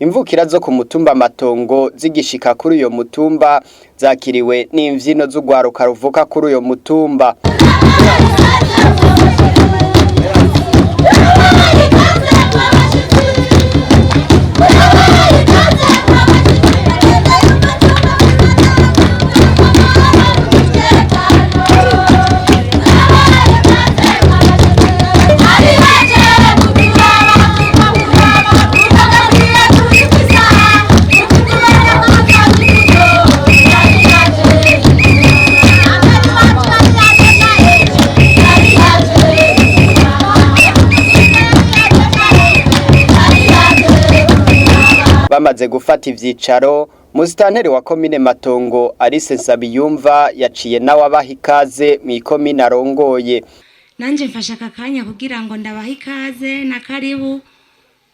Imvukira zo ku mutumba Matongo zigishika kuri uyo mutumba zakiriwe n'imvyino z'urwaruka ruvuka kuri uyo mutumba. Bamaze gufata ivyicaro, musitanteri wa komine Matongo Alice Nsabiyumva yaciye nawe abaha ikaze mw'ikomine arongoye. Nanje mfashe aka kanya kugira ngo ndabahe ikaze na karibu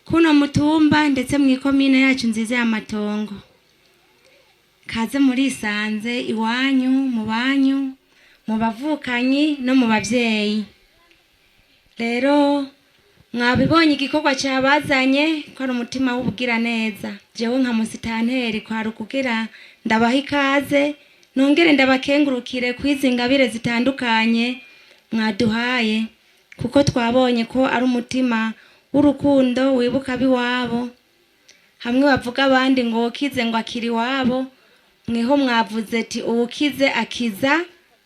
kuno mutumba ndetse mw'ikomine yacu nziza ya Matongo. Kaze murisanze iwanyu, mu banyu, mu bavukanyi no mu bavyeyi. Rero mwabibonye igikorwa cabazanye ko ari umutima w'ubugiraneza. Jewe nka musitanteri kwari ukugira ndabaha ikaze nongere ndabakengurukire kwizi ngabire zitandukanye mwaduhaye, kuko twabonye ko ari umutima w'urukundo wibuka abiwabo. Hamwe bavuga abandi ngo uwukize ngo akira iwabo, mweho mwavuze ati uwukize akiza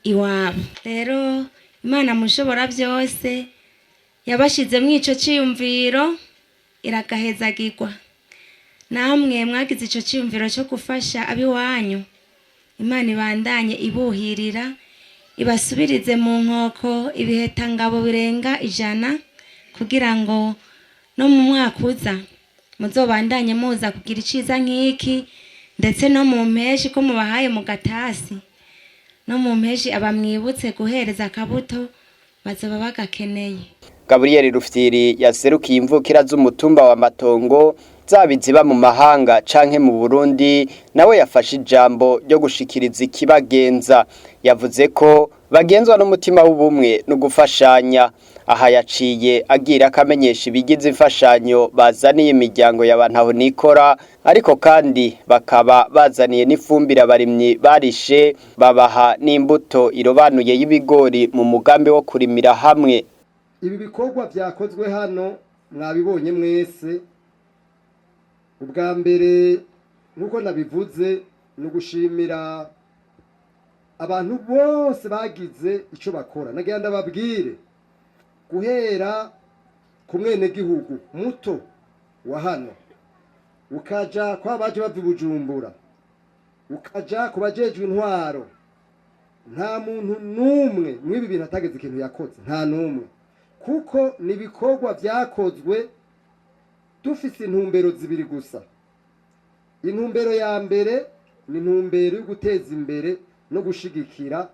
iwabo. Rero Imana mushobora byose yabashizemwo ico ciyumviro iragahezagirwa. Namwe mwagize ico ciyumviro co gufasha abiwanyu, Imana ibandanye ibuhirira, ibasubirize mu nkoko ibihetangabo birenga 100, kugira ngo no mu mwaka uza muzobandanye muza kugira iciza nk'iki, ndetse no mu mpeshi ko mubahaye mu gatasi, no mu mpeshi abamwibutse guhereza akabuto bazoba bagakeneye. Gaburiyeri Rufyiri yaserukiye imvukira z'umutumba wa Matongo zaba iziba mu mahanga canke mu Burundi, nawe yafashe ijambo ryo gushikiriza ikibagenza. Yavuze ko bagenzwa n'umutima w'ubumwe no gufashanya. Aha yaciye agira akamenyesha ibigize imfashanyo bazaniye imiryango ya bantahonikora, ariko kandi bakaba bazaniye n'ifumbire abarimyi barishe, babaha n'imbuto irobanuye y'ibigori mu mugambi wo kurimira hamwe. Ibi bikorwa vyakozwe hano mwabibonye mwese. Ubwa mbere nkuko nabivuze ni ugushimira abantu bose bagize ico bakora. Nagira ndababwire guhera ku mwenegihugu muto wa hano, ukaja kwa baje bava i Bujumbura, ukaja ku bajejwe intwaro, nta muntu n'umwe mw'ibi bintu atageze ikintu yakoze, nta n'umwe. Kuko ni ibikorwa vyakozwe dufise intumbero zibiri gusa. Intumbero ya mbere ni intumbero yo guteza imbere no gushigikira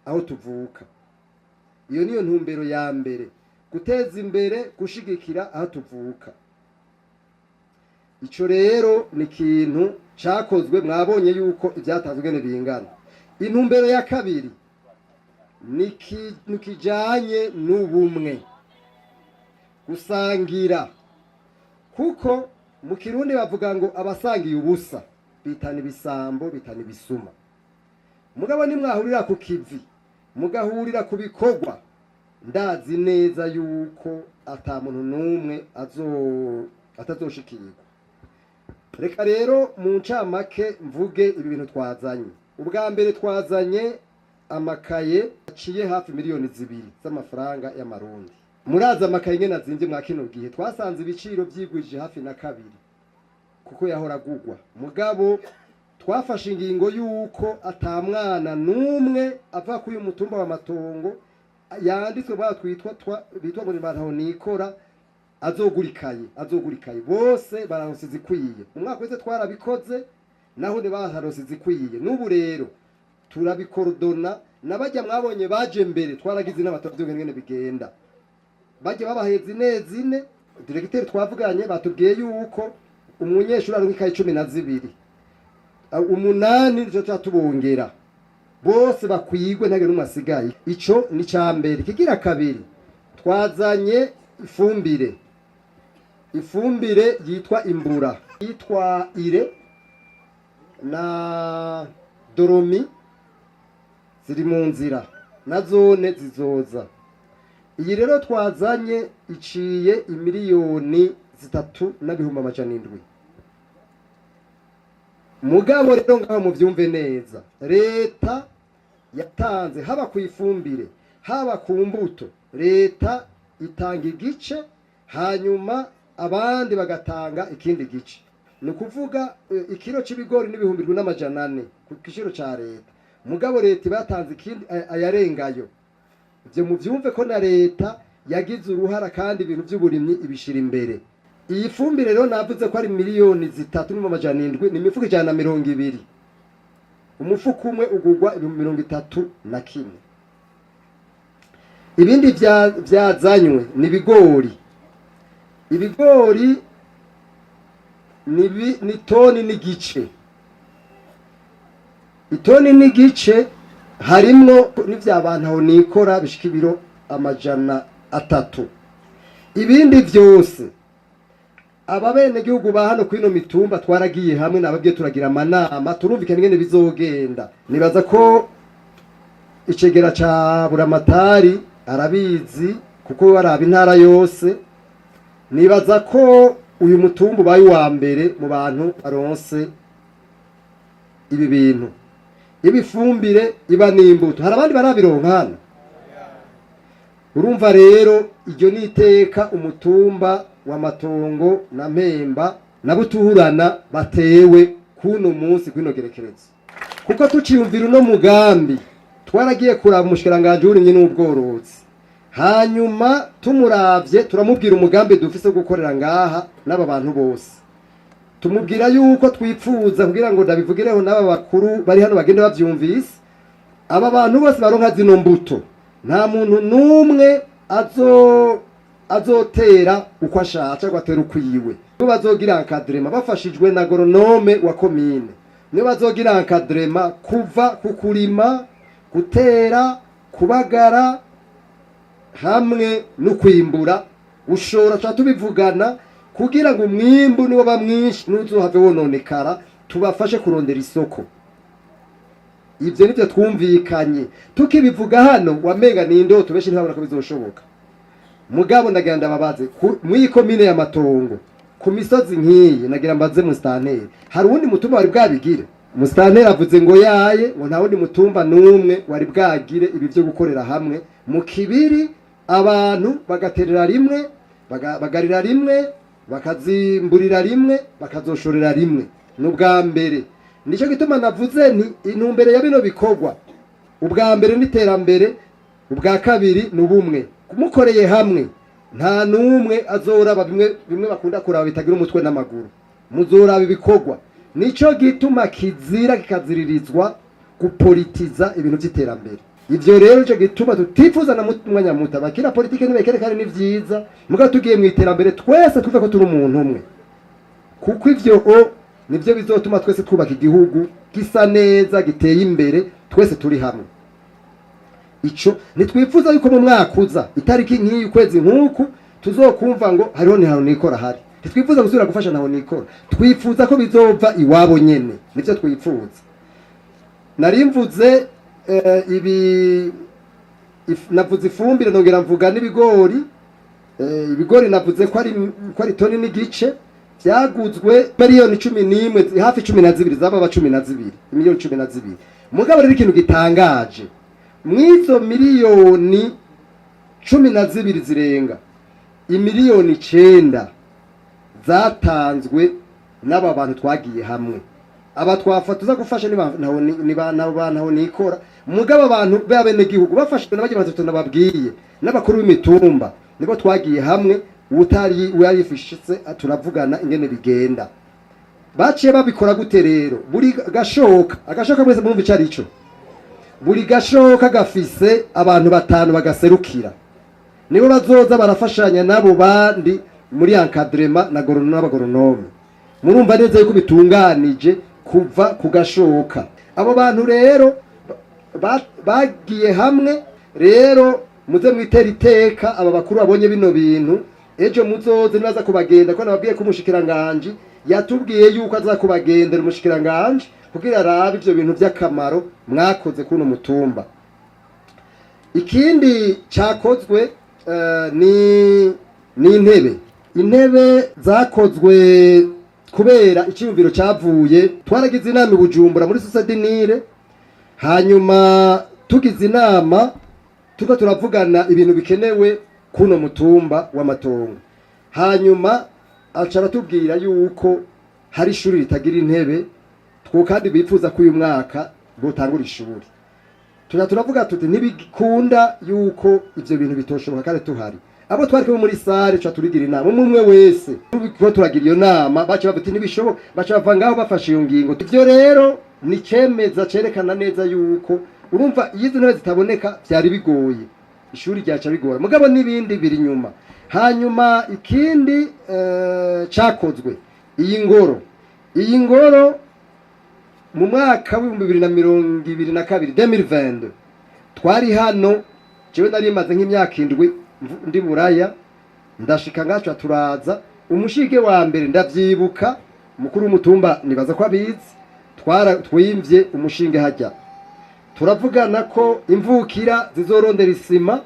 aho tuvuka. Iyo niyo ntumbero ya mbere, guteza imbere, gushigikira aho tuvuka. Ico rero ni ikintu cakozwe, mwabonye yuko ivyatanzwe ingene bingana. Intumbero ya kabiri ni ikintu kijanye n'ubumwe, gusangira. Kuko mu Kirundi bavuga ngo abasangiye ubusa bitana ibisambo, bitana ibisuma. Mugabo nimwahurira ku kivi, mugahurira ku bikorwa, ndazi neza yuko ata muntu n'umwe atazoshikirwa. Reka rero mu ncamake mvuge ibi bintu twazanye. Ubwa mbere twazanye amakaye aciye hafi 2 miliyoni z'amafaranga y'amarundi. Murazi amakaye ingene azimvye mwa kino gihe, twasanze ibiciro vyigwije hafi na kabiri kuko yahora agugwa. Mugabo twafashe ingingo yuko ata mwana n'umwe ava kuri uyu mutumba wa Matongo yanditswe bwa twitwa bitwa ngo ni bantahonikora azogurikaye, azogurikaye. Bose baronse izikwiye. Umwaka wese twarabikoze, naho ntibaronse izikwiye. N'ubu rero turabicoordonna nabajya mwabonye baje mbere, twaragize inama turavyumva ingene bigenda. Bajya babaheza ine zine, directeur twavuganye batubwiye yuko umunyeshuri aronka ikaye 12, 8 nico catubongera, bose bakwigwe ntagire n'umwe asigaye. Ico ni ca mbere. Kigira kabiri, twazanye ifumbire. Ifumbire yitwa imbura, yitwa ire na doromi ziri mu nzira, na zone zizoza. Iyi rero twazanye iciye 3,700,000. Mugabo rero ngaho muvyumve neza, leta yatanze haba ku ifumbire, haba ku mbuto, leta itanga igice, hanyuma abandi bagatanga ikindi gice. Ni ukuvuga ikiro c'ibigori n'7,400 ku giciro ca leta, mugabo leta ibatanze ikindi ayarengayo. Ivyo muvyumve ko na leta yagize uruhara, kandi ibintu vy'uburimyi ibishira imbere. Iyi fumbire rero navuze ko ari 3,700,000, ni imifuko 120. Umufuko umwe ugurwa 31,000. Ibindi vyazanywe ni ibigori. Ibigori ni toni n'igice. Itoni n'igice harimwo n'ivyabantu aho nikora bishika ibiro 300. Ibindi vyose aba benegihugu ba hano kwino mitumba twaragiye hamwe nababwiye, turagira amanama, turumvikana ingene bizogenda. Nibaza ko icegera ca Buramatari arabizi, kuko baraba intara yose. Nibaza ko uyu mutumba ubaye uwa mbere mu bantu baronse ibi bintu, ibifumbire iba n'imbuto. Hari abandi barabironka hano. Urumva rero iryo ni iteka umutumba wa Matongo na Mpemba na Butuhurana batewe kuno munsi kwino gerekerezo. Kuko tuciyumvira uno mugambi, twaragiye kuraba umushikiranganji w'uburimyi n'ubworozi, hanyuma tumuravye turamubwira umugambi dufise wo gukorera ngaha n'aba bantu bose. Tumubwira yuko twipfuza, kugira ngo ndabivugireho n'aba bakuru bari hano bagende bavyumvise, aba bantu bose baronka zino mbuto, nta muntu n'umwe azotera uko ashatse cyangwa atera ukwiwe. Nibo bazogira encadrement bafashijwe na agronome wa komine, nibo bazogira encadrement kuva ku kurima, gutera, kubagara hamwe no kwimbura. Ushora tuba tubivugana kugira ngo umwimbu niwo ba mwinshi ntuzohave wononekara, tubafashe kurondera isoko. Ivyo nivyo twumvikanye. Tukibivuga hano wamenga ni indoto, benshi ntibabona ko bizoshoboka. Mugabo ndagira ndababaze, mw'iyi komine ya Matongo, ku misozi nk'iyi, nagira mbaze musitanteri, hari uwundi mutumba wari bwabigire? Musitanteri avuze ngo yaye, ngo nta wundi mutumba n'umwe wari bwagire ibi vyo gukorera hamwe mu kibiri, abantu bagaterera rimwe, bagarira rimwe, bakazimburira rimwe, bakazoshorera rimwe. Ni ubwa mbere. Nicyo gituma navuze nti intumbero ya bino bikorwa, ubwa mbere n'iterambere, ubwa kabiri ni ubumwe. Mukoreye hamwe nta n'umwe azoraba bimwe bimwe bakunda kuraba bitagira umutwe n'amaguru, muzoraba ibikorwa. Nico gituma kizira kikaziririzwa gupolitiza ibintu by'iterambere. Ivyo rero nico gituma tutifuza na mwanya muto. Abakira politike ntibekere, kandi ni vyiza, mugabo tugiye mu iterambere twese twumve ko turi umuntu umwe, kuko ivyo o nivyo bizotuma twese twubaka igihugu gisa neza, giteye imbere, twese turi hamwe. Ico ntitwifuza yuko mu mwaka uza, itariki nk'iyi, ukwezi nk'uku, tuzokumva ngo hariho ntaho nikora hari. Ntitwifuza gusubira gufasha ntaho nikora, twifuza ko bizova iwabo nyene, nivyo twifuza. Nari mvuze ibi navuze ifumbire, nongera mvuga n'ibigori. Ibigori navuze ko ari toni n'igice, byaguzwe 11 miliyoni, hafi 12, zababa 12, 12 miliyoni. Mugabo rero ikintu gitangaje, mw'izo 12 miliyoni zirenga, 9 miliyoni zatanzwe n'aba bantu twagiye hamwe. Aba twafata tuza gufasha ni ba ntaho nikora. Mugabo abantu b'abenegihugu bafashijwe n'abagira batatu nababwiye n'abakuru b'imitumba, nibo twagiye hamwe. Utari uyarifishitse turavugana ingene bigenda. Baciye babikora gute rero? Buri gashoka, agashoka mwese murumva ico arico, buri gashoka gafise abantu batanu bagaserukira, nibo bazoza barafashanya n'abo bandi muri encadrement na n'abagoronome. Murumva neza yuko bitunganije kuva ku gashoka. Abo bantu rero bagiye hamwe rero, muze mwitera iteka aba bakuru babonye bino bintu. Ejo muzoze nibaza kubagenda, ko nababwiye ko umushikiranganji yatubwiye yuko aza kubagendera, umushikiranganji, kugira arabe ivyo bintu vy'akamaro mwakoze kuno mutumba. Ikindi cyakozwe ni intebe. Intebe zakozwe kubera icyiyumviro cyavuye, twaragize inama i Bujumbura muri Susadinire. Hanyuma tugize inama, turiko turavugana ibintu bikenewe kuno mutumba w'Amatongo. Hanyuma aca aratubwira yuko hari ishuri ritagira intebe, two kandi bifuza ko uyu mwaka botangura ishuri. Tuja turavuga tuti ntibikunda yuko ivyo bintu bitoshoboka kandi tuhari. Abo twari kumwe muri salle, tuca turigira inama umwe umwe wese. Turiko turagira iyo nama, baca bavuga ati ntibishoboka, baca bava ngaho bafashe iyo ngingo. Ivyo rero ni cemeza cerekana neza yuko, urumva, iyo izo ntebe zitaboneka vyari bigoye, ishuri ryaca bigora, mugabo n'ibindi biri inyuma. Hanyuma ikindi cakozwe, iyi ngoro mu mwaka w'2022, 2022, twari hano. Jewe nari maze nk'imyaka 7 ndi Buraya, ndashika ngaca turaza umushige wa mbere. Ndavyibuka, mukuru w'umutumba nibaza ko abizi. Twara twimvye umushinge hajya, turavugana ko imvukira zizorondera isima,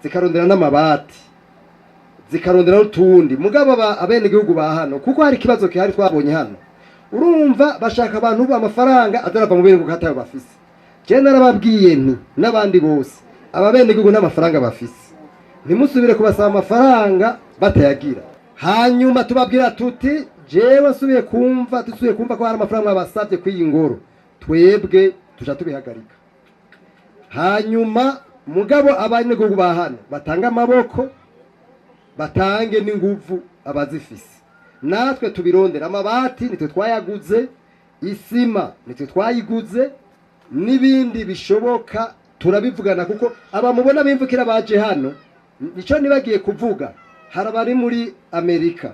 zikarondera n'amabati, zikarondera n'utundi. Mugabo abenegihugu ba hano, kuko hari ikibazo gihari twabonye hano, urumva bashaka abantu amafaranga azarava mu benegihugu atayo bafise. Je narababwiye nti n'abandi bose, aba benegihugu n'amafaranga bafise, ntimusubire kubasaba amafaranga batayagira. Hanyuma tubabwira tuti jewe nsubiye kumva, dusubiye kumva ko hari amafaranga basabye kw'iyi ngoro, twebwe tuja tubihagarika. Hanyuma mugabo abanyagihugu ba hano batanga amaboko, batange n'inguvu abazifise, natwe tubirondera. Amabati nitwe twayaguze, isima nitwe twayiguze, n'ibindi bishoboka turabivugana, kuko abamubona bimvukira baje hano. Nico nibagiye kuvuga, hari abari muri Amerika,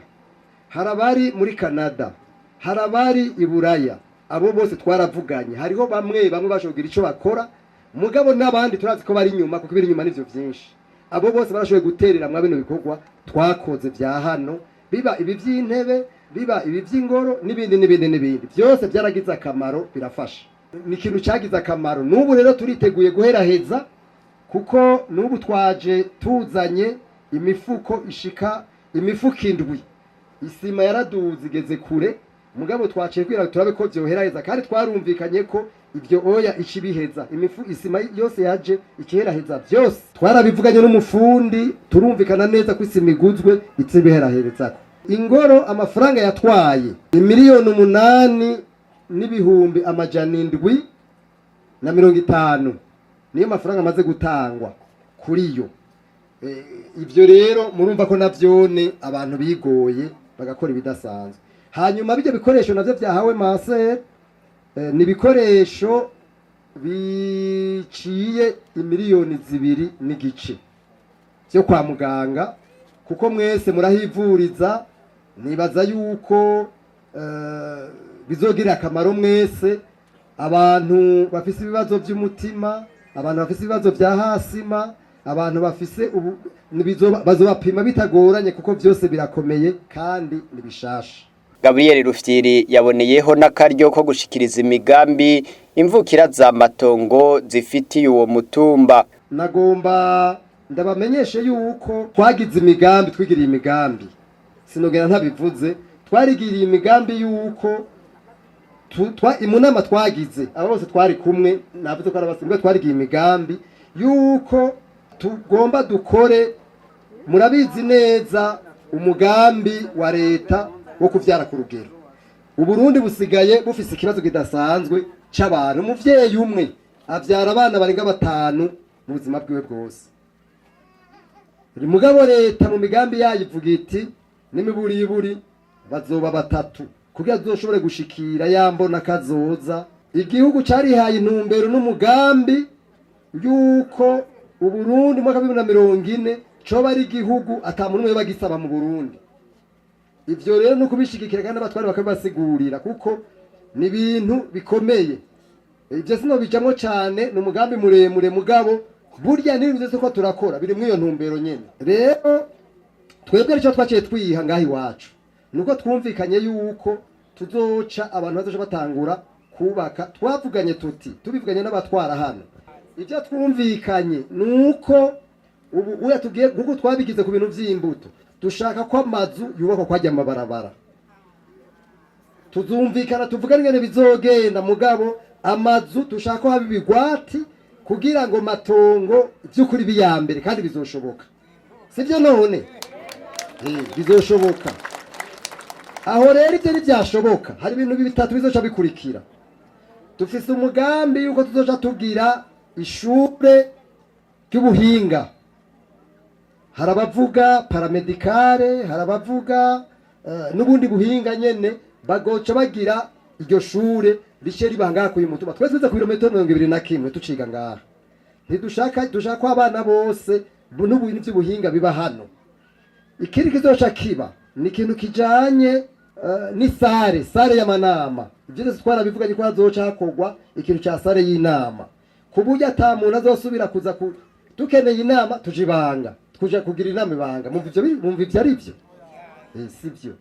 hari abari muri Canada, hari abari i Buraya. Abo bose twaravuganye. Hariho bamwe bamwe bashoboye kugira ico bakora, mugabo n'abandi turazi ko bari inyuma, kuko ibiri inyuma nivyo vyinshi. Abo bose barashoboye guterera mwa bino bikorwa twakoze vya hano, biba ibi vy'intebe, biba ibi vy'ingoro, n'ibindi n'ibindi n'ibindi. Byose byaragize akamaro, birafasha, ni ikintu cyagize akamaro. N'ubu rero turiteguye guheraheza, kuko n'ubu twaje tuzanye imifuko ishika imifuko 7. Isima yaraduze igeze kure, mugabo twaciye kugira ngo turabe ko vyoheraheza, kandi twarumvikanye ko ivyo oya ikibiheza imifu isima yose yaje ikiheraheza byose. Twarabivuganye n'umufundi, turumvikana neza ko isima iguzwe itsibiherahezako. Ingoro amafaranga yatwaye ni 8,750,000, niyo mafaranga amaze gutangwa kuri yo. Ivyo rero murumva ko navyone abantu bigoye bagakora ibidasanzwe. Hanyuma bijya bikoresho navyo vyahawe maser, ni ibikoresho biciye 2.5 miliyoni vyo kwa muganga, kuko mwese murahivuriza. Nibaza yuko bizogirira akamaro mwese, abantu bafise ibibazo vy'umutima, abantu bafise ibibazo vya hasima, abantu bafise ubu bazobapima bitagoranye, kuko vyose birakomeye kandi ni bishasha. Gabriel Rufyiri yaboneyeho n'akaryo ko gushikiriza imigambi imvukira za Matongo zifitiye uwo mutumba. Nagomba ndabamenyeshe yuko twagize imigambi, twigiriye imigambi, sinogera ntabivuze. Twarigiriye imigambi yuko mu nama twagize, abo bose twari kumwe, navuze ko ari abasimbuye, twarigiye imigambi yuko tugomba dukore. Murabizi neza umugambi wa leta wo kuvyara ku rugero. Uburundi busigaye bufise ikibazo kidasanzwe c'abantu. Umuvyeyi umwe avyara abana barenga batanu mu buzima bwiwe bwose. Mugabo leta mu migambi yayo ivuga iti n'imiburiburi bazoba batatu, kugira tuzoshobore gushikira ya mbona kazoza. Igihugu carihaye intumbero n'umugambi yuko Uburundi mu mwaka wa 2040 coba ari igihugu ata muntu umwe bagisaba mu Burundi. Ivyo rero no kubishigikira kandi abatwari bakabibasigurira, kuko ni ibintu bikomeye. Ivyo sinobijamwo cane, ni umugambi muremure, mugabo burya n'ibintu vyose ko turakora biri mw'iyo ntumbero nyene. Rero Twebwe nicyo twaciye twiha ngaho iwacu, nuko twumvikanye yuko tuzoca abantu bazoca batangura kubaka. Twavuganye tuti, tubivuganye n'abatwara hano, ibyo twumvikanye nuko ubu uya tugiye, nkuko twabigize ku bintu vy'imbuto, dushaka ko amazu yubakwa kwajya amabarabara. Tuzumvikana tuvugane ingene bizogenda, mugabo amazu dushaka ko haba ibigwati kugira ngo Matongo by'ukuri biyambere, kandi bizoshoboka, sibyo? None bizoshoboka. Aho rero ibyo ntibyashoboka, hari ibintu bitatu bizoca bikurikira. Dufise umugambi yuko tuzoca tugira ishure ry'ubuhinga. Hari abavuga paramédical, hari abavuga n'ubundi buhinga nyene. Bagoca bagira iryo shure rice riba ngaha kuyu mutumba. Twese tuza ku birometero 21 tuciga ngaha. Ntidushaka, dushaka ko abana bose n'ubintu by'ubuhinga biba hano. Ikindi kizoca kiba ni ikintu kijanye ni salle y'amanama. Ibyo byose twarabivuganye ko hazoca hakorwa ikintu ca salle y'inama, ku buryo ata muntu azosubira kuza ku dukeneye inama tuja ibanga, tuja kugira inama ibanga. Mumva ivyo mumva ivyo ari byo? Si byo.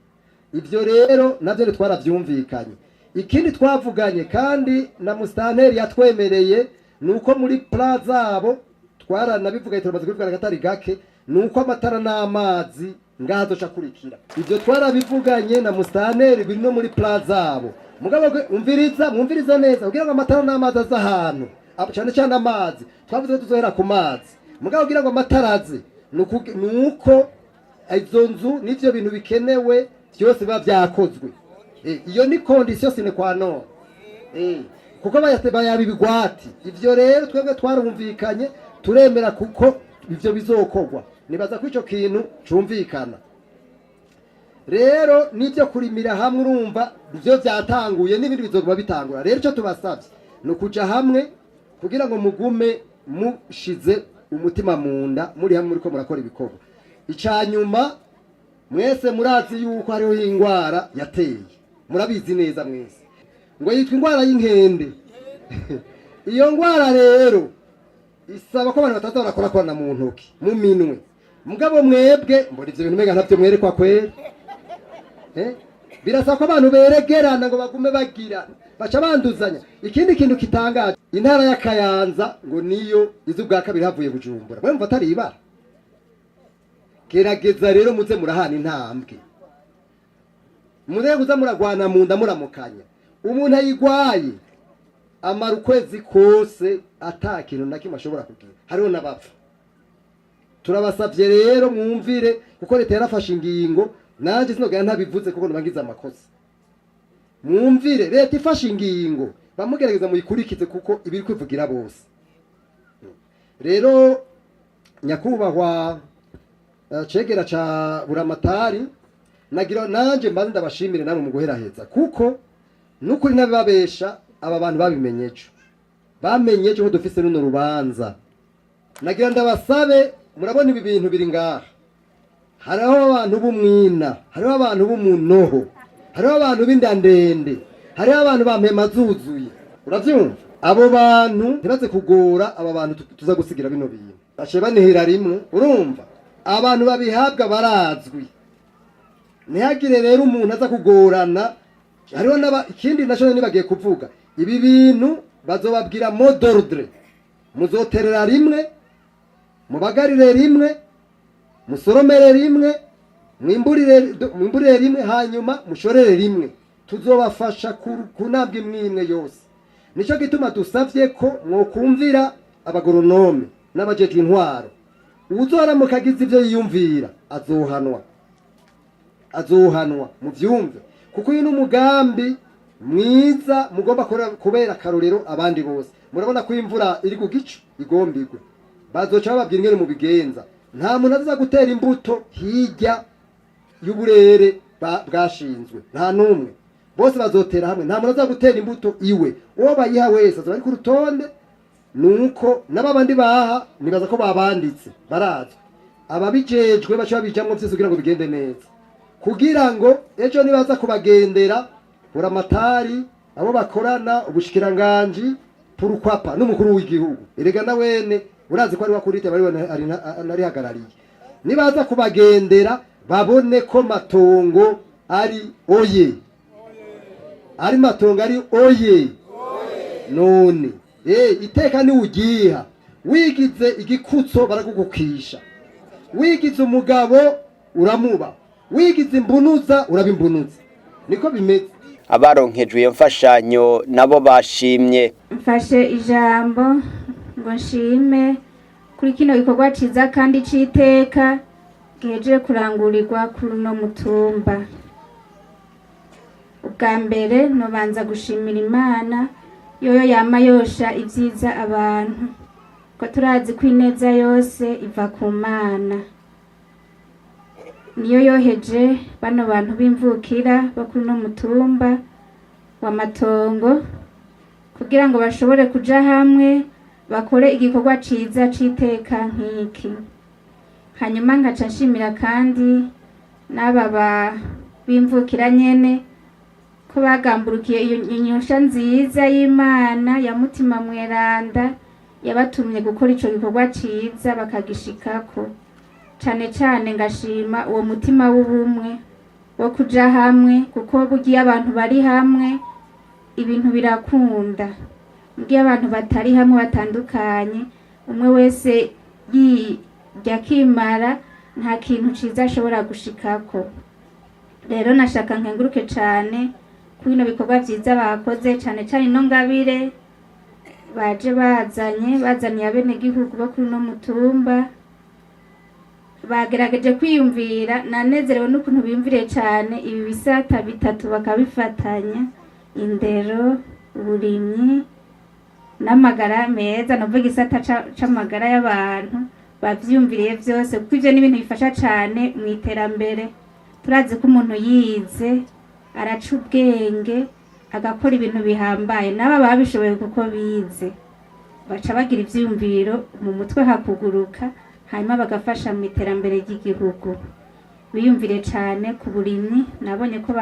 Ibyo rero navyo ntitwaravyumvikanye. Ikindi twavuganye kandi na musitanteri yatwemereye, ni uko muri plan zabo, twaranabivuganye, turamaze kubivugana akatari gake, ni uko amatara n'amazi ngaha azoca akurikira. Ibyo twarabivuganye na musitanteri, biri no muri plan zabo. Mugabo umviriza, mwumviriza neza, kugira ngo amatara n'amazi aze ahantu, cane cane amazi, twavuze ko tuzohera ku mazi, mugabo kugira ngo amatara aze ni uko izo nzu n'ivyo bintu bikenewe byose biba vyakozwe. Iyo ni condition sine qua non. Kuko bayaba ibigwati. Ivyo rero twebwe twarumvikanye, turemera kuko ivyo bizokorwa. Nibaza ko ico kintu cumvikana. Rero n'ibyo kurimira hamwe, urumva ivyo vyatanguye, n'ibindi bizoguma bitangura. Rero ico tubasavye ni ukuja hamwe kugira ngo mugume mushize umutima mu nda, muri hamwe muriko murakora ibikorwa. Ica nyuma, mwese murazi yuko hariho ingwara yateye, murabizi neza mwese, ngo yitwa ingwara y'inkende. Iyo ngwara rero isaba ko abantu bataza barakorakorana mu ntoki, mu minwe. Mugabo mwebwe mbona ivyo bintu umenga ntavyo mwerekwa kwera. Birasaba ko abantu beregerana ngo bagume bagira baca banduzanya. Ikindi kintu kitangaje, intara ya Kayanza ngo niyo izi ubwa kabiri havuye Bujumbura. Mwe mumva atari ibara? Gerageza rero muze murahana intambwe, muze kuza muragwana mu nda, muramukanya. Umuntu ayigwaye amara ukwezi kose ata kintu na kimwe ashobora kugira, hariho n'abapfa. Turabasavye rero mwumvire, kuko leta yarafashe ingingo. Nanje sinogera ntabivuze kuko nbangiza amakosa. Mwumvire, leta ifashe ingingo, bamugerageza muyikurikize, kuko ibiri kwivugira bose. Rero nyakubahwa cegera ca buramatari, nagira nanje mbanze ndabashimire namwe mu guheraheza, kuko nukuri ntabibabesha, aba bantu babimenye ejo, bamenye ejo ko dufise runo rubanza. Nagira ndabasabe, murabona ibi bintu biri ngaha, hariho abantu b'umwina, hariho abantu b'umunoho, hariho abantu b'inda ndende, hariho abantu ba mpema zuzuye, uravyumva? Abo bantu ntibaze kugora aba bantu tuza gusigira bino bintu, baciye banihira rimwe. Urumva abantu babihabwa barazwi, ntihagire rero umuntu aza kugorana. Hariho n'aba ikindi naco nibagiye kuvuga, ibi bintu bazobabwira mot d'ordre: muzoterera rimwe, mubagarire rimwe, musoromere rimwe, mwimburire rimwe, hanyuma mushorere rimwe. Tuzobafasha ku ntambwe imwe imwe yose. Nico gituma dusavye ko mwokumvira abagoronome n'abajejwe intwaro. Uwuzoramuka agize ivyo yiyumvira azohanwa, azohanwa, muvyumve, kuko uyu ni umugambi mwiza mugomba kubera akarorero abandi bose. Murabona ko imvura iri ku gicu igomba igwe, bazoca bababwira ingene mubigenza. Nta muntu aza gutera imbuto hirya y'uburere bwashinzwe, nta n'umwe. Bose bazotera hamwe, nta muntu aza gutera imbuto iwe. Uwo bayiha wese azoba ari ku rutonde. Nuko n'ababandi baha, nibaza ko babanditse, barazwi, ababijejwe baca babijamwo vyose kugira ngo bigende neza, kugira ngo ejo nibaza kubagendera, buramatari, abo bakorana, ubushikiranganji, purukwapa n'umukuru w'igihugu, erega na wene urazi ko ari wakurite bari narihagarariye, nibaza kubagendera. Babone ko Matongo ari oye, ari Matongo ari oye. None iteka ni ugiha wigize igikutso baragugukisha, wigize umugabo uramuba, wigize imbunuza uraba imbunuza, niko bimeze. Abaronkejwe iyo mfashanyo nabo bashimye. Mfashe ijambo ngo nshime kuri kino gikorwa ciza kandi c'iteka gihejeje kurangurirwa kuri uno mutumba. Ubwa mbere nobanza gushimira Imana yoyo yama yosha ibyiza abantu, ko turazi ko ineza yose iva ku Mana. Niyo yoheje bano bantu b'imvukira bo kuri uno mutumba wa Matongo kugira ngo bashobore kuja hamwe bakore igikorwa ciza c'iteka nk'iki. Hanyuma nkaca nshimira kandi n'aba b'imvukira nyene ko bagamburukiye iyo inyosha nziza y'Imana ya Mutima Mweranda yabatumye gukora ico gikorwa ciza bakagishikako. Cane cane ngashima uwo mutima w'ubumwe wo kuja hamwe, kuko burya iyo abantu bari hamwe ibintu birakunda. Iyo abantu batari hamwe batandukanye, umwe wese yirya akimara, nta kintu ciza ashobora gushikako. Rero nashaka nkenguruke cane kuri bino bikorwa vyiza bakoze, cane cane ino ngabire baje bazanye, bazaniye abenegihugu bo kuri uno mutumba. Bagerageje kwiyumvira, nanezerewe n'ukuntu biyumviriye cane ibi bisata bitatu bakabifatanya: indero, uburimyi n'amagara meza. Novuga igisata c'amagara y'abantu bavyiyumviriye vyose, kuko ivyo ni ibintu bifasha cane mu iterambere. Turazi ko umuntu yize araca ubwenge agakora ibintu bihambaye, n'aba babishoboye kuko bize baca bagira ivyiyumviro mu mutwe hakuguruka, hanyuma bagafasha mu iterambere ry'igihugu. Biyumvire cane ku burimyi, nabonye ko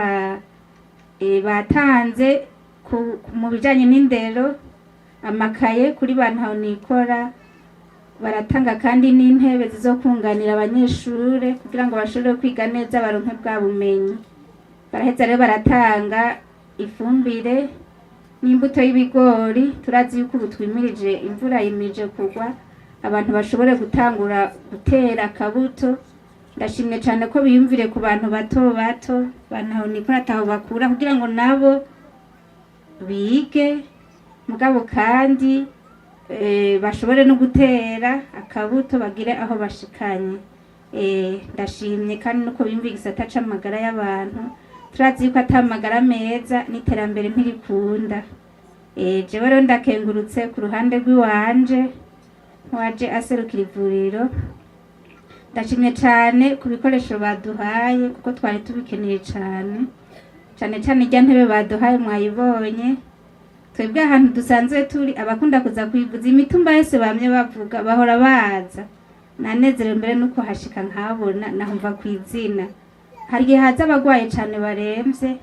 batanze mu bijanye n'indero amakaye kuri ba ntahonikora, baratanga kandi n'intebe zizokunganira abanyeshure kugira ngo bashobore kwiga neza baronke bwa bumenyi. Baraheza rero baratanga ifumbire n'imbuto y'ibigori. Turazi yuko ubu twimirije, imvura yimirije kugwa, abantu bashobore gutangura gutera akabuto. Ndashimye cane ko biyumvire ku bantu bato bato, ba ntahonikora ataho bakura, kugira ngo nabo bige mugabo kandi bashobore no gutera akabuto bagire aho bashikanye. Ndashimye kandi nuko biyumviye igisata c'amagara y'abantu. Turazi yuko ata magara meza n'iterambere ntirikunda. Jewe rero ndakengurutse ku ruhande rw'iwanje nk'uwaje aserukira ivuriro. Ndashimye cane ku bikoresho baduhaye, kuko twari tubikeneye cane cane cane. Irya ntebe baduhaye mwayibonye. Twebwe ahantu dusanzwe turi abakunda kuza kwivuza, imitumba yose bamye bavuga bahora baza. Nanezerewe mbere nuko hashika nkabona nahumva kw'izina. Hari igihe haza abagwaye cane baremvye,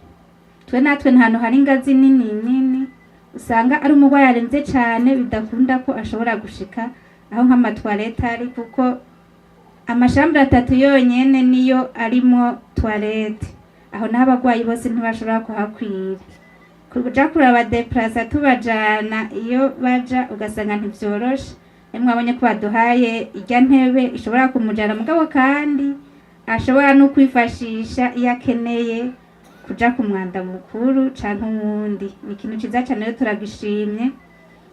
twe natwe ntahantu hari ingazi nini nini, usanga ari umurwayi aremvye cane bidakunda ko ashobora gushika aho nk'amatwarete ari, kuko amashambure atatu yonyene niyo arimwo twarete. Aho naho abagwayi bose ntibashobora kuhakwira. Kuja kurabadeplasa tubajana iyo baja ugasanga ntivyoroshe. Mwabonye ko baduhaye irya ntebe ishobora kumujana, mugabo kandi ashobora no kwifashisha iyo akeneye kuja ku mwanda mukuru canke uwundi. Ni ikintu ciza cane rero turagishimye.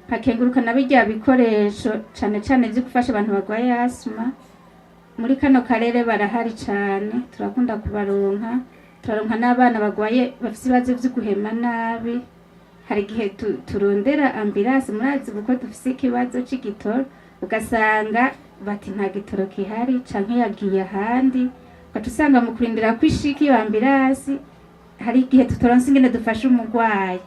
Nkakenguruka na birya bikoresho cane cane vyo gufasha abantu barwaye asima. Muri kano karere barahari cane, turakunda kubaronka. Turaronka n'abana bagwaye bafise ibibazo vyo guhema nabi. Hari igihe turondera ambulance, murazi kuko dufise ikibazo c'igitoro, ugasanga bati nta gitoro gihari canke yagiye ahandi, ugaca usanga mu kurindira ko ishika iyo ambulance hari igihe tutaronse ingene dufasha umurwayi.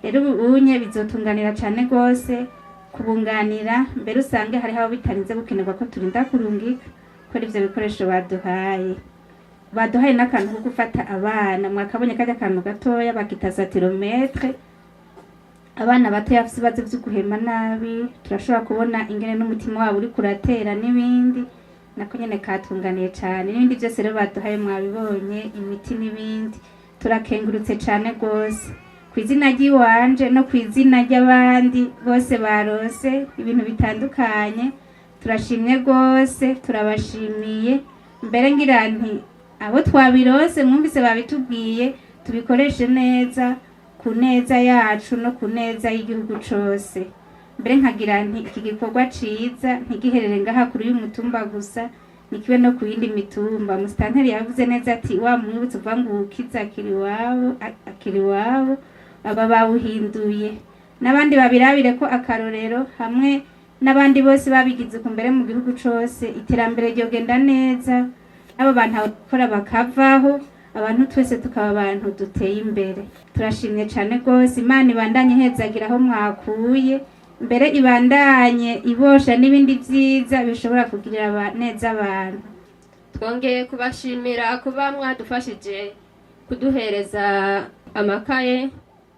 Rero ubu unye bizotunganira cane gose kubunganira, mbere usange hariho abo bitarinze gukenerwa ko turinda kurungika kubera ivyo bikoresho baduhaye. Baduhaye n'akantu ko gufata abana, mwakabonye karya kantu gatoya bakita satirometre. Abana batoya bafise ibibazo vyo guhema nabi, turashobora kubona ingene n'umutima wabo uriko uratera n'ibindi. Nako nyene katunganiye cane. N'ibindi byose rero baduhaye mwabibonye, imiti n'ibindi. Turakengurutse cane rwose ku izina ry'iwanje no ku izina ry'abandi bose barose ibintu bitandukanye. Turashimye rwose, turabashimiye. Mbere ngira nti abo twabirose mwumvise babitubwiye, tubikoreshe neza ku neza yacu no ku neza y'igihugu cose. Mbere nkagira nti iki gikorwa ciza ntigiherere ngaha kuri uyu mutumba gusa, nikibe no ku yindi mitumba. Musitanteri yavuze neza ati wa mwibutso uva ngo uwukiza akiri iwabo, akiri iwabo, aba bawuhinduye n'abandi babirabire ko akarorero, hamwe n'abandi bose babigize ku mbere mu gihugu cose, iterambere ryogenda neza, abo bantu abakora bakavaho, abantu twese tukaba abantu duteye imbere. Turashimye cane rwose. Imana ibandanye ihezagira aho mwakuye, mbere ibandanye ibosha n'ibindi vyiza bishobora kugirira neza abantu. Twongeye kubashimira kuba mwadufashije kuduhereza amakaye,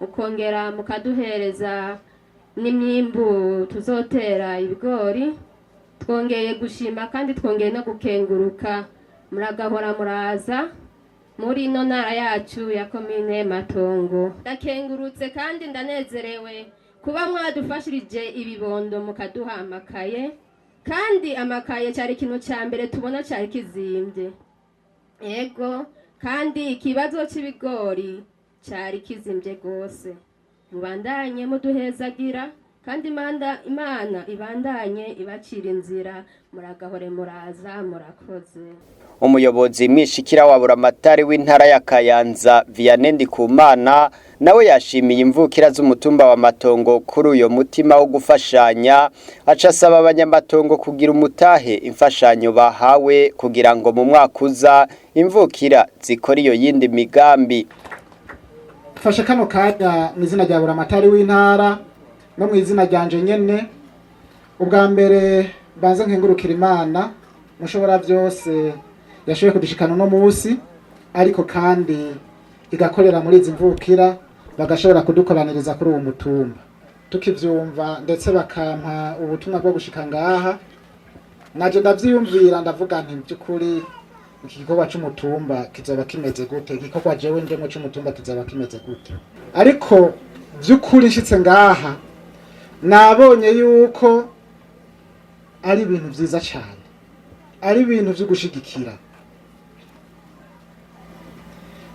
mukongera mukaduhereza n'imyimbu tuzotera ibigori. Twongeye gushima kandi twongeye no gukenguruka. Muragahora muraza muri ino ntara yacu ya komine Matongo. Ndakengurutse kandi ndanezerewe kuba mwadufashirije ibibondo mukaduha amakaye, kandi amakaye cyari ikintu cya mbere tubona cyari kizimbye. Ego, kandi ikibazo cy'ibigori cyari kizimbye rwose. Mubandanye muduhezagira, kandi Imana ibandanye ibacira inzira. Muragahore muraza, murakoze. Umuyobozi mwishikira wa Buramatari w'intara ya Kayanza, Vianney Ndikumana, nawe yashimiye imvukira z'umutumba wa Matongo kuri uyo mutima wo gufashanya, aca asaba abanyamatongo kugira umutahe imfashanyo bahawe kugira ngo mu mwaka uza imvukira zikora iyo yindi migambi. Fashe kano kanya mu izina rya Buramatari w'intara no mu izina ryanje nyene. Ubwa mbere banze nkengurukira Imana mushobora byose yashoboye kudushikana uno munsi, ariko kandi igakorera muri izi mvukira bagashobora kudukoraniriza kuri uwo mutumba tukivyumva, ndetse bakampa ubutumwa bwo gushika ngaha. Naje ndavyiyumvira, ndavuga nti by'ukuri iki gikorwa c'umutumba kizoba kimeze gute? Igikorwa jewe ndemwe c'umutumba kizoba kimeze gute? Ariko by'ukuri nshitse ngaha nabonye yuko ari ibintu vyiza cane, ari ibintu vyo gushigikira.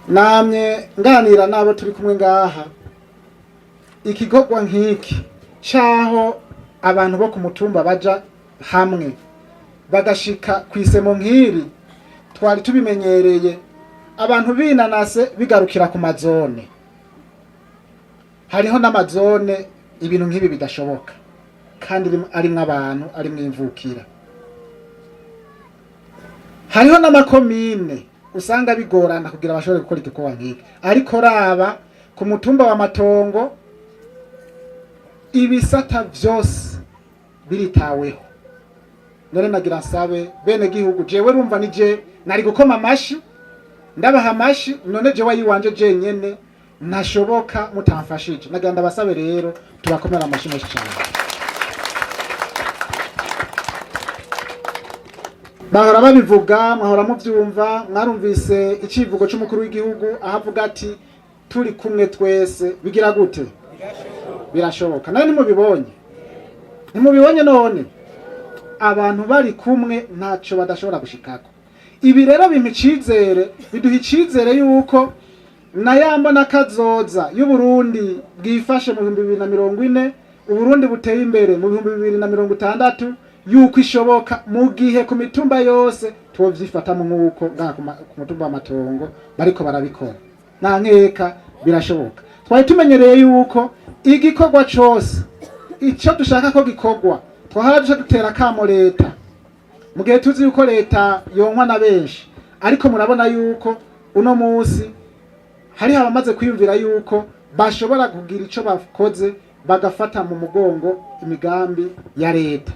Namye nganira n'abo turi kumwe ngaha, ikikorwa nk'iki caho abantu bo ku mutumba baja hamwe bagashika kw'isemo nk'iri, twari tubimenyereye abantu binanase bigarukira ku mazone. Hariho n'amazone ibintu nk'ibi bidashoboka, kandi arimwo abantu, arimwo imvukira. Hariho n'amakomine usanga bigorana kugira bashobore gukora igikorwa nk'iki, ariko raba ku mutumba wa Matongo ibisata vyose biritaweho. None nagira nsabe bene gihugu, jewe rumva nije nari gukoma amashi, ndabaha amashi, none jewe ayiwanje jenyene ntashoboka mutamfashije. Nagira ndabasabe rero tubakomera amashi menshi cyane. Bahora babivuga, mwahora muvyumva, mwarumvise icivugo c'umukuru w'igihugu aho avuga ati turi kumwe twese bigira gute? Birashoboka. Nawe ntimubibonye? Ntimubibonye none? Abantu bari kumwe ntaco badashobora gushikako. Ibi rero bimpa icizere, biduha icizere yuko na ya mbona kazoza y'Uburundi bwifashe mu 2040, Uburundi buteye imbere mu 2060, yuko ishoboka mu gihe ku mitumba yose twovyifatamo nk'uko ngaha ku mutumba wa Matongo bariko barabikora. Nta nkeka birashoboka. Twari tumenyereye yuko igikorwa cose ico dushaka ko gikorwa twahora duca dutera kamo leta, mu gihe tuzi yuko leta yonkwa na benshi, ariko murabona yuko uno munsi hariho abamaze kwiyumvira yuko bashobora kugira ico bakoze bagafata mu mugongo imigambi ya leta,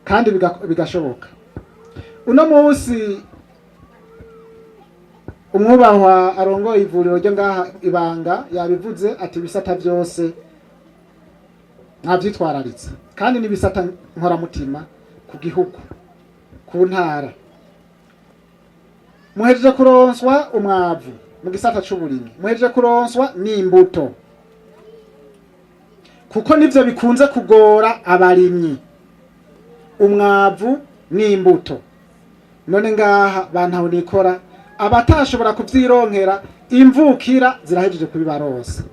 kandi bigashoboka. Uno munsi umwubahwa arongoye ivuriro ryo ngaha Ibanga yabivuze ati ibisata byose ntavyitwararitse, kandi n'ibisata nkoramutima ku gihugu. Ku ntara muhejeje kuronswa umwavu, mu gisata c'uburimyi muhejeje kuronswa n'imbuto, kuko nivyo bikunze kugora abarimyi, umwavu n'imbuto. None ngaha bantaho nikora abatashobora kuvyironkera, imvukira zirahejeje kubibaronsa.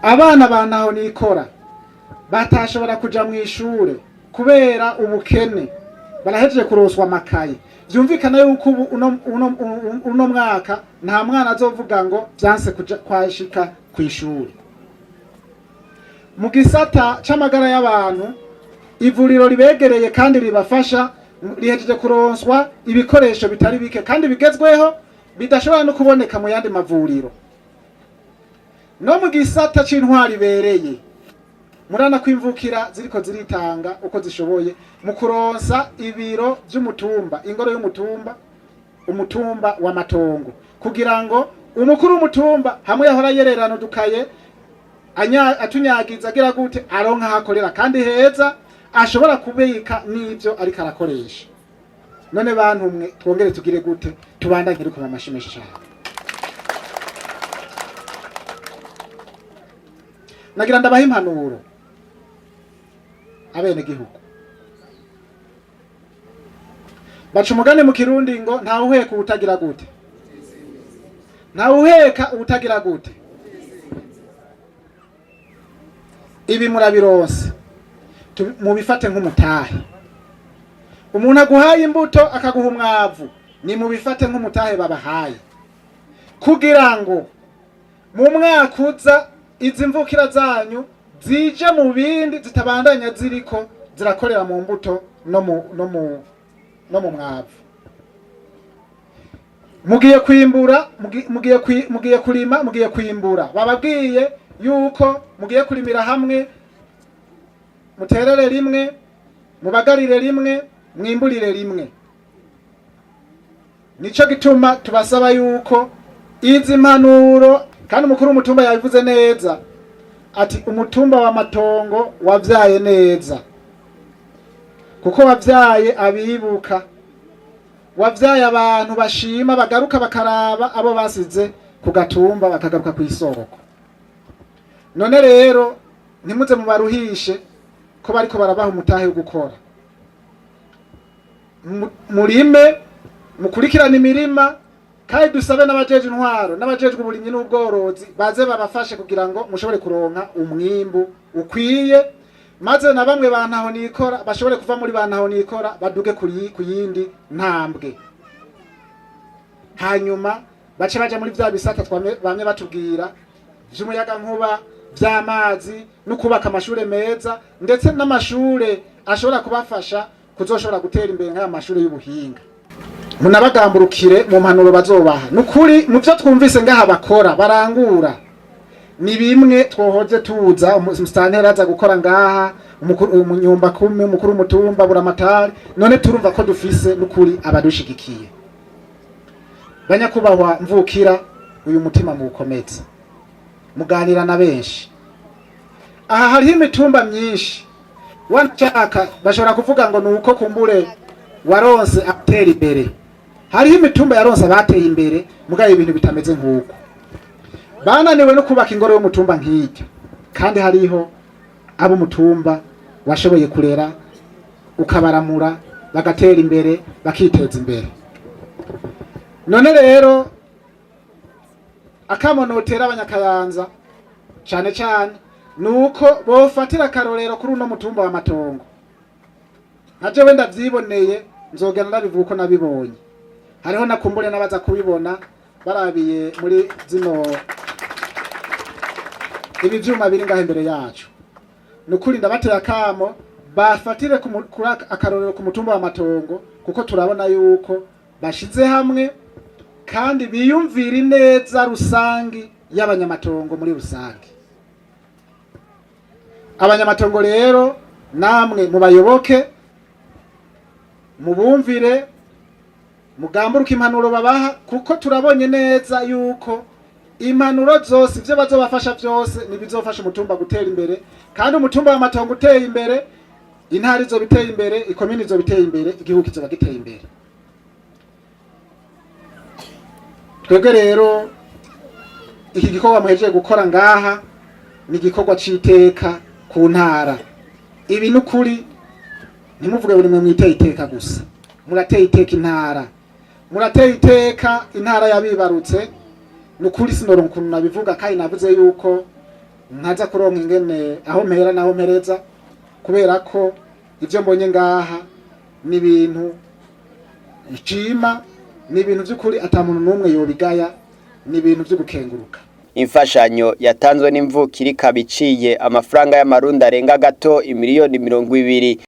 Abana bantaho nikora batashobora kuja mu ishure kubera ubukene barahejeje kuronswa amakaye. Vyumvikana yuko ubu uno mwaka nta mwana azovuga ngo vyanse kuja kwashika kw'ishure. Mu gisata c'amagara y'abantu, ivuriro ribegereye kandi ribafasha rihejeje kuronswa ibikoresho bitari bike kandi bigezweho, bidashobora no kuboneka mu yandi mavuriro. No mu gisata c'intwari ibereye, murana kwimvukira ziriko ziritanga uko zishoboye mu kuronsa ibiro vy'umutumba, ingoro y'umutumba, umutumba wa Matongo, kugira ngo umukuru w'umutumba hamwe yahora yererana udukaye atunyagiza agira gute, aronka ahakorera kandi heza ashobora kubika n'ivyo ariko arakoresha. None bantu mwe, twongere tugire gute? Tubandanye dukoma amashi menshi cane. Nagira ndabaha impanuro abenegihugu. Baca umugani mu Kirundi ngo ntawe uheka uwutagira gute, ntawe uheka uwutagira gute. Ibi murabironse, mubifate nk'umutahe. Umuntu aguhaye imbuto akaguha umwavu, ni mubifate nk'umutahe babahaye, kugira ngo mu mwaka uza izi mvukira zanyu zije mu bindi, zitabandanya ziriko zirakorera mu mbuto no mu mwavu. Mugiye kwimbura, mugiye kurima, mugiye kwimbura. Bababwiye yuko mugiye kurimira hamwe, muterere rimwe, mubagarire rimwe, mwimburire rimwe. Nico gituma tubasaba yuko izi mpanuro, kandi umukuru w'umutumba yabivuze neza ati umutumba wa Matongo wavyaye neza, kuko wavyaye abibuka, wavyaye abantu bashima, bagaruka bakaraba abo basize ku gatumba, bakagaruka kw'isoko. None rero ntimuze mubaruhishe ko bariko barabaha umutahe wo gukora. Murime, mukurikirane imirima, kandi dusabe n'abajeje intwaro n'abajejwe uburimyi n'ubworozi baze babafashe kugira ngo mushobore kuronka umwimbu ukwiye, maze na bamwe bantaho nikora bashobore kuva muri bantaho nikora baduge ku yindi ntambwe, hanyuma bace baja muri vya bisata bamwe batubwira vy'umuyagankuba, vy'amazi, no kubaka amashure meza, ndetse n'amashure ashobora kubafasha kuzoshobora gutera imbere nk'aya mashure y'ubuhinga. Munabagamburukire mu mpanuro bazobaha. Nukuri mu vyo twumvise ngaha bakora barangura ni bimwe twohoze tuza umusitanteri aza gukora ngaha, umunyumba kumi, umukuru w'umutumba, buramatari. None turumva ko dufise nukuri abadushigikiye. Banyakubahwa mvukira, uyu mutima muwukomeze, muganira na benshi. Aha hariho imitumba myinshi, wanashaka bashobora kuvuga ngo nuko kumbure waronse atera imbere. Hariho imitumba yaronse abateye imbere, mugabo ibintu bitameze nk'uko. Bananiwe no kubaka ingoro y'umutumba nk'iryo, kandi hariho abo umutumba washoboye kurera ukabaramura bagatera imbere bakiteza imbere. None rero akamo notera abanyakayanza cane cane nuko bofatira akarorero kuri uno mutumba wa Matongo. Nka jewe ndavyiboneye, nzogenda ndabivuga uko nabibonye. Hariho nakumbure n'abaza kubibona barabiye muri zino ibi vyuma biri ngaho imbere yacu. Nukuri ndabateye akamo bafatire kuri akarorero ku mutumba wa Matongo, kuko turabona yuko bashize hamwe kandi biyumvira ineza rusangi y'abanyamatongo muri rusangi. Abanyamatongo rero namwe mubayoboke, mubumvire, mugamburuke impanuro babaha, kuko turabonye neza yuko impanuro zose ivyo bazobafasha vyose nibizofasha umutumba gutera imbere, kandi umutumba wa Matongo uteye imbere Intara izoba iteye imbere, ikomine izoba iteye imbere, igihugu kizoba giteye imbere. Twebwe rero iki gikorwa muhejeje gukora ngaha ni igikorwa c'iteka ku ntara. Ibi ni ukuri, ntimuvuge buri mwe mwiteye iteka gusa, murateye iteka intara, murateye iteka intara yabibarutse. Ni ukuri sinoronka ukuntu nabivuga, kandi navuze yuko ntaza kuronka ingene aho mpera naho mpereza, kubera ko ibyo mbonye ngaha ni ibintu nshima, ni ibintu by'ukuri ata muntu n'umwe yobigaya, ni ibintu byo gukenguruka. Imfashanyo yatanzwe n'imvukira ikaba iciye amafaranga y'amarundi arenga gato imiliyoni 20.